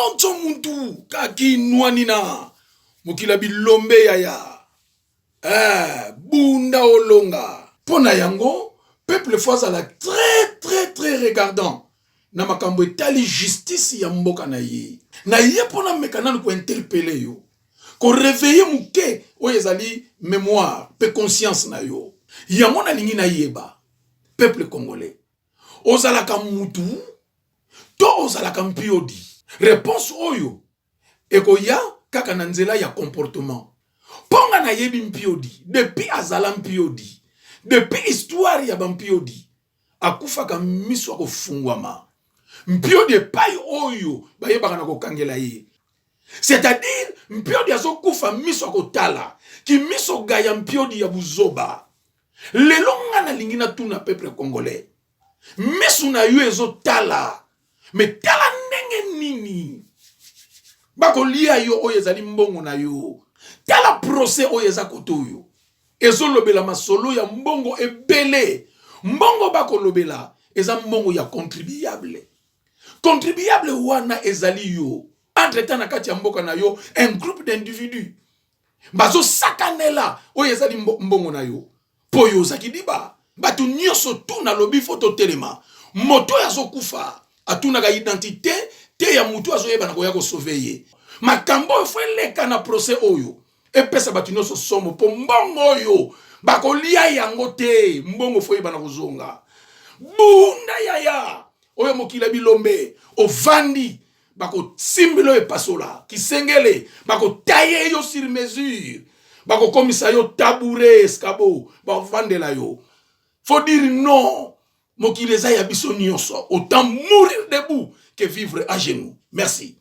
Yonso muntu kakinwanina mokili ya bilombe yaya eh, bunda olonga. Mpo na yango peuple faut azala très très très regardant na makambo etali justice ya mboka na ye. Na ye mpo nameka nanu ko interpeller yo, ko reveiller moke oyo ezali memoire mpe conscience na yo. Yango nalingi nayeba peuple congolais, ozalaka mutu to ozalaka mpiodi? Reponse oyo ekoya kaka na nzela ya comportement. Mpo nga nayebi mpiodi depuis azala mpiodi, depuis histoire ya bampiodi akufaka miso akofungwama. Mpiodi epai oyo bayebaka na kokangela ye, c'est-à-dire mpiodi azokufa miso akotala kimiso gaya mpiodi ya buzoba. Lelo nga nalingi natuna peuple congolais, miso na yo ezotala me tala ndenge nini bakolia yo oyo ezali mbongo na yo. Tala procès oyo eza kote oyo ezolobela masolo ya mbongo ebele. Mbongo bakolobela eza mbongo ya contribuable. Contribuable wana ezali yo. Entre temps na kati ya mboka na yo un groupe d'individus bazosakanela oyo ezali mbongo na yo mpo yo ozaki liba. Bato nyonso tu nalobi fo totelema. Moto oyo azokufa atunaka identite te ya motu azoyebana koya kosauve ye. Makambo oyo fo eleka na procès oyo epesa bato nyonso somo, mpo mbongo oyo bakolia yango te. Mbongo fo oyebana kozonga. Bunda yaya oyo mokili ya bilombe ovandi, bakosimbela oyo epasola kisengele, bakotaye yo sur mesure, bakokomisa yo tabouret escabo, bavandela yo. Faut dire non, mokili eza ya biso nyonso. Autant mourir debout que vivre à genoux. Merci.